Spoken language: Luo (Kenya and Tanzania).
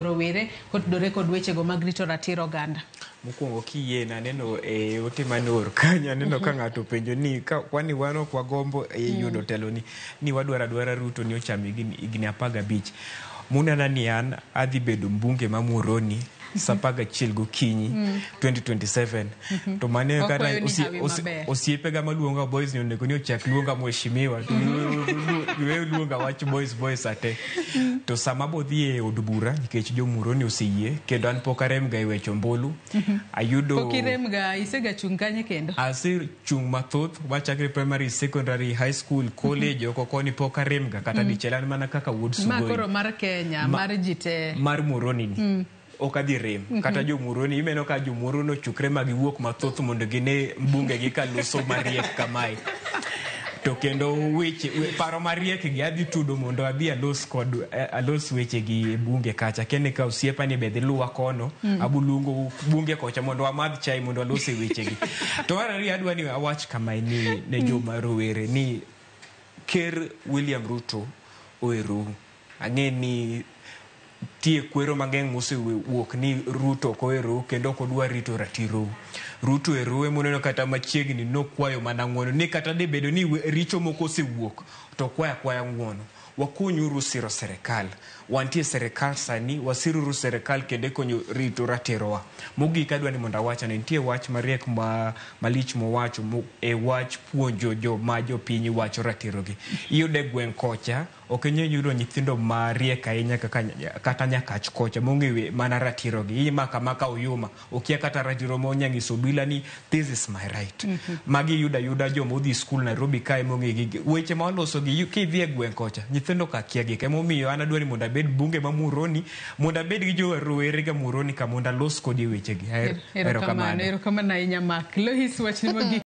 Rowere kotudore kod wechego mag rito ratiro oganda. Mokwongo kiyie naneno e ote mane oor kanyo aneno ka ng'ato openjo ni ka kwani wan ok wagombo e yudo telo ni ni wadwaro adwara Ruto ni ocham higni 15. Munena ni an adhi bedo mbunge ma Muhoroni sa 11 gokinyi 2027 to mane kata Wakwayo ni hawi maber. Osiepega maluonga boys ni onego ni ochak luonga mheshimiwa to we luonga wach boys boys ate to sama bodhi e od bura nikech jo Muhoroni oseyie kendo an pok arem ga e weche ombulu ayudo. Pok irem ga, isega chung' kanye kendo? Asechung' mathoth wachakre primary, secondary, high school, college, oko koni pok arem ga kata dichiel. An mana kaka wuod Ma Sugoi koro mar Kenya, mar ji te. Mar Muhoroni ni ok adhi rem kata jo Muhoroni ineno ka jo Muhoroni ochukre ma giwuok mathoth mondo gine mbunge gi ka loso mariek kamae to kendo weche paro mariek gi adhi tudo mondo adhi alos kod alos weche gi e bunge kacha kene ka osiepa ni be dhi luwa kono aboluongo bunge kocha mondo wamadh chai mondo walos e weche gi. To mar ariyo, adwa ni awach kamae ni ne joma rowere ni Ker William Ruto oherou. Ang'e ni tie kwero mang'eny mosewuok ni Ruto ok oherou kendo ok odwa rito ratirou. Ruto oherou emoneno kata machiegni nokwayo mana ng'uono ni kata de bedo ni richo moko osewuok to kwayo akwaya ng'uono. Wakonyuru siro serikal. Wantie serikal sani, wasiruru serikal kendo e konyo rito ratirowa. Mogik adwa ni mondo awach ni nitie wach mariek ma malich mowacho e wach puonjo joma jopiny wacho ratirogi. Iyudo e gweng' kocha ok inyal yudo nyithindo mariek ahinya kaka kata Nyakach kocha mong'eyo mana ratirogi. Imako amaka oyuma, okia kata ratiro ma onya nyiso obila ni this is my right. Magi iyudo ayuda joma odhi skul Nairobi kae mong'e gigi. Weche ma waloso gi kidhi e gweng' kocha, nyithindo ka kia gi. Emomiyo an adwa ni mondo abed bunge ma Muhoroni, mondo abed gi jo rowere ga Muhoroni ka mondo alos kodi weche gi. Erokamano, erokamano ahinya Mark. Lois, wachni mogik.